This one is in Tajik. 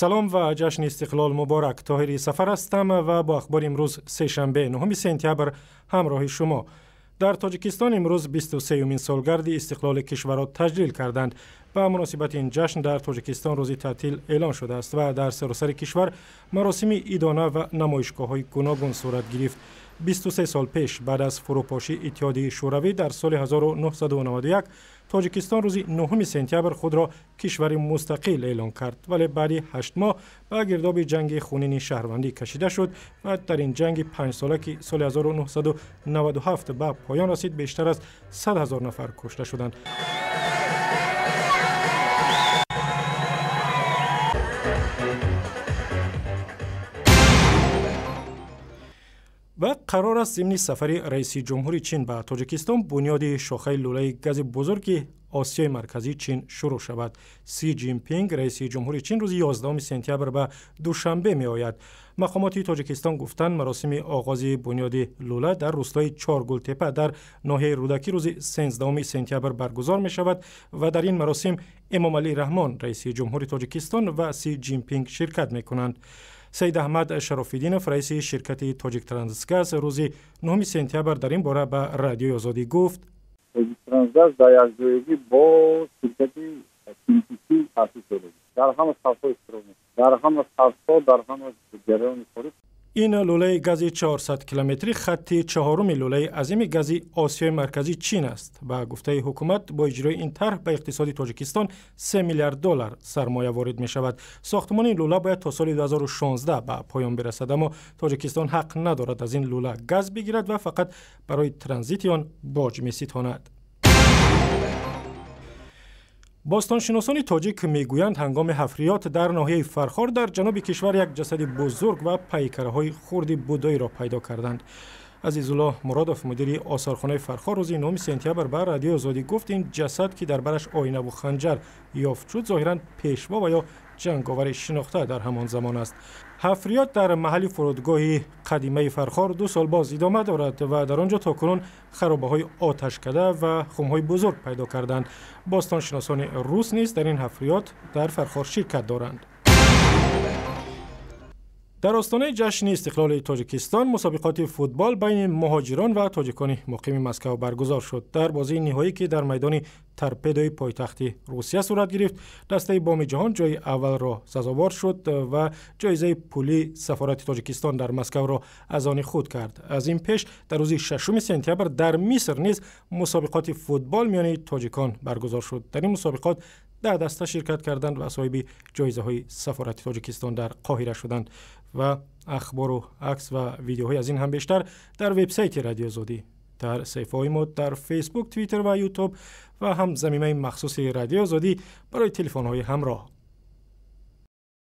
Салом ва ҷашни Истиқлол муборак. Тоҳири Сафар ҳастам ва бо ахбори имрӯз сешанбе 9 сентябр ҳамроҳи шумо. Дар Тоҷикистон имрӯз 23-юмин солгарди истиқлоли кишварро таҷлил карданд. Ба муносибати ин ҷашн дар Тоҷикистон рӯзи таътил эълон шудааст ва дар саросари кишвар маросими идона ва намоишгоҳҳои гуногун сурат гирифт. 23 сол пеш баъд аз фурӯпошии Иттиҳоди Шӯравӣ дар соли 1991 Тоҷикистон рӯзи 9 сентябр худро кишвари мустақил эълон кард, вале баъди 8 моҳ ба гирдоби ҷанги хунини шаҳрвандӣ кашида шуд ва дар ин ҷанги панҷсола, ки соли 1997 ба поён расид, бештар аз 100 ҳазор нафар кушта шуданд. Ва қарор аст зимни сафари раиси ҷумҳури Чин ба Тоҷикистон бунёди шохаи лӯлаи гази бузурги Осиёи Марказии Чин шурӯъ шавад. Си Ҷинпинг, раиси ҷумҳури Чин, рӯзи 11 сентябр ба Душанбе меояд. Мақомоти Тоҷикистон гуфтанд, маросими оғози бунёди лӯла дар рӯстои Чоргултепа дар ноҳияи Рӯдакӣ рӯзи 13 сентябр баргузор мешавад ва дар ин маросим Эмомалӣ Раҳмон, раиси ҷумҳури Тоҷикистон, ва Си Ҷинпинг ширкат мекунанд. Саид Аҳмад Шарофиддинов, раиси ширкати Тоҷиктрансгаз, рӯзи 9 сентябр дар ин бора ба Радиои Озодӣ гуфт: Тоҷиктрансгаз дар якҷоягӣ бо ширкати ТНТС таъсис дода, дар ҳама сатҳҳо иштирок мекунад, дар ҳама сатҳҳо, дар ҳама ҷараёни корӣ. Ин лӯлаи гази 400 километрӣ хатти чаҳоруми лӯлаи азими гази Осиёи Марказии Чин аст. Ба гуфтаи ҳукумат, бо иҷрои ин тарҳ ба иқтисоди Тоҷикистон 3 миллиард доллар сармоя ворид мешавад. Сохтмони лӯла бояд то соли 2016 ба поён бирасад, аммо Тоҷикистон ҳақ надорад аз ин лӯла газ бигирад ва фақат барои транзити он боҷ меситонад. Бостоншиносони тоҷик мегӯянд, ҳангоми ҳафриёт дар ноҳияи Фархор дар ҷануби кишвар як ҷасади бузург ва пайкараҳои хурди будоиро пайдо карданд. Азизулло Муродов, мудири осорхонаи Фархор, рӯзи 9 сентябр ба Радиои Озодӣ гуфт, ин ҷасад, ки дар бараш оинаву ханҷар ёфт шуд, зоҳиран пешво ва ё ҷанговари шинохта дар ҳамон замон аст. Ҳафриёт дар маҳалли фурудгоҳи қадимаи Фархор 2 сол боз идома дорад ва дар он ҷо то кунун харобаҳои оташкада ва хумҳои бузург пайдо карданд. Бостоншиносони рус низ дар ин ҳафриёт дар Фархор ширкат доранд. Дар остонаи ҷашни истиқлоли Тоҷикистон мусобиқоти футбол байни муҳоҷирон ва тоҷикони муқими Москав баргузор шуд. Дар бозии ниҳоӣ, ки дар майдони Торпедои пойтахти Русия сурат гирифт, дастаи Боми ҷаҳон ҷои аввалро сазовор шуд ва ҷоизаи пулии сафорати Тоҷикистон дар Москавро аз они худ кард. Аз ин пеш дар рӯзи 6 сентябр дар Миср низ мусобиқоти футбол миёни тоҷикон баргузор шуд. Дар ин мусобиқот 10 даста ширкат карданд ва соҳиби ҷоизаҳои сафорати Тоҷикистон дар Қоҳира шуданд. Ва ахбору акс ва видеоҳои аз ин ҳам бештар дар вебсайти Радиои Озодӣ, дар саҳифаҳои мо дар Фейсбук, Твиттер ва Ютуб ва ҳам замимаи махсуси Радиои Озодӣ барои телефонҳои ҳамроҳ.